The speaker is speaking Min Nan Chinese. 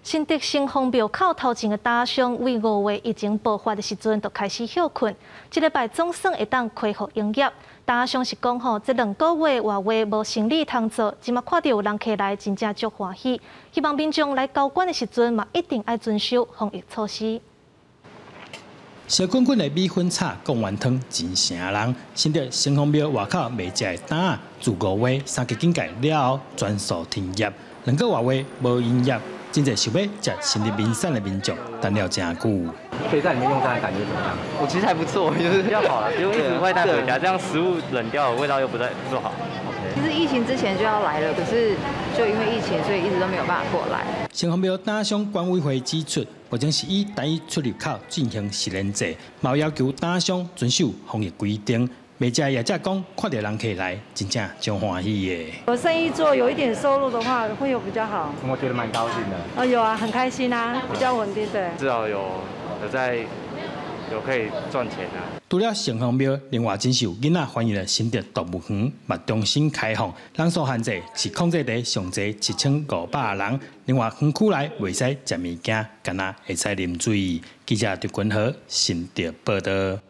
新竹城隍廟口頭前的擔仔商，為5月疫情爆發的時陣就開始歇睏，這禮拜總算會當恢復營業。擔仔商是講吼，這2個月外月無生意通做，這馬看著有人客來，真正足歡喜。希望民眾來交關的時陣嘛，一定愛遵守防疫措施。燒滾滾的米粉炒貢丸湯真誠人，新竹城隍廟外口賣食的擔仔，自5月三級警戒了後全數停業，2個外月無營業。真濟想欲食新竹名產的民眾等了誠久。可以在裡面用餐的感覺怎麼樣？我其實還不錯，就是比較好啦，不用一直外帶回家，這樣食物冷掉，味道又不太不好。其實疫情之前就要來了，可是就因為疫情，所以一直都沒有辦法過來。城隍廟擔商管委會指出，目前是以單一出入口進行實聯制，嘛要求擔商遵守防疫規定。賣食的業者講，看著人客來，真正足歡喜的。有生意做，有一點收入的話，會有比較好。我覺得蠻高興的。啊，有啊，很開心啊，比較穩定，對。至少有在有可以賺錢啊。除了城隍廟，另外真受囡仔歡迎的新竹動物園嘛重新開放，人數限制是控制佇上濟7500人。另外園區內袂使食物件，干焦會使啉水。記者張君和新竹報導。